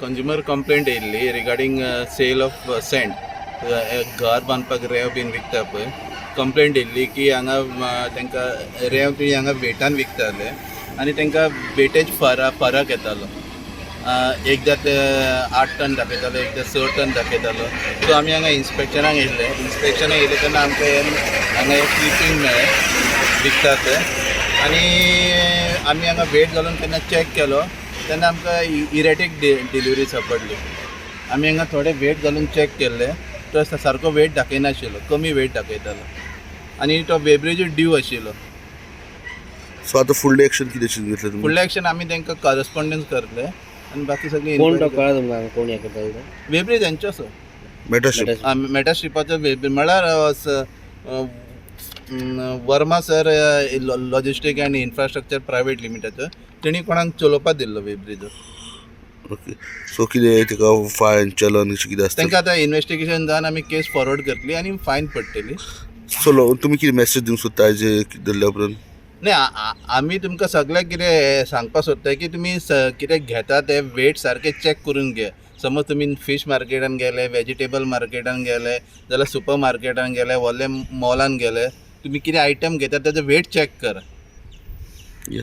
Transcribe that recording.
Consumer complaint येयल्ली regarding sale of send. घर बांदपाक रेंव बीन विकता पळय, कंप्लेंट येयल्ली की हांगा तांकां रेंव ती हांगा वेटान विकताले आनी तांकां वेटेज फरक येतालो. एकदां ते 8 टन दाखयताले, एकदां 6 टन दाखयतालो. सो आमी हांगा इन्स्पेक्शनाक येयल्ले. इन्स्पेक्शनाक येयले तेन्ना आमकां हे हांगा एक क्लिपींग मेळ्ळें विकतात ते आनी आमी हांगा वेट घालून तेन्ना चॅक केलो तेन्ना आमकां इरेटीक डिलिव्हरी सापडली. आमी हांगा थोडे वेट घालून चॅक केल्ले, तो सारको वेट दाखयनाशिल्लो, कमी वेट दाखयतालो आनी तो वेब्रिजूय ड्यू आशिल्लो. सो आतां फुडलें एक्शन कितें घेतलें तुमी? फुडलें एक्शन आमी तांकां करस्पोंडन्स करतले आनी बाकी सगळी. कोण तो कळ्ळा तुमकां, कोण हें करता ते? वेब्रिज हेंचो सो. मेटाशिप. मेटास्ट्रिपाचो वेब्रिज म्हळ्यार Verma sir logistic and infrastructure private लिमिटेडचो. तेणी कोणाक चलोवपाक दिल्लो वेब्रिज. ओके, सो कितें ताका फायन, चलन अशें कितें आसता? तांकां आतां इन्वेस्टिगेशन जावन आमी केस फॉरवर्ड करतली आनी फायन पडटली. सो तुमी कितें मॅसेज दिवंक सोदता हेजे धरल्या उपरांत? नाही, आमी तुमकां सगळ्याक कितें सांगपाक सोदता की तुमी कितें घेता ते वेट सारकें चॅक करून घे. समज तुमी फीश मार्केटान गेले, वेजिटेबल मार्केटान गेले, जाल्यार सुपर मार्केटान गेले, व्हडले मॉलान गेले, तुमी कितें आयटम घेता तेजो वेट चॅक करा. या.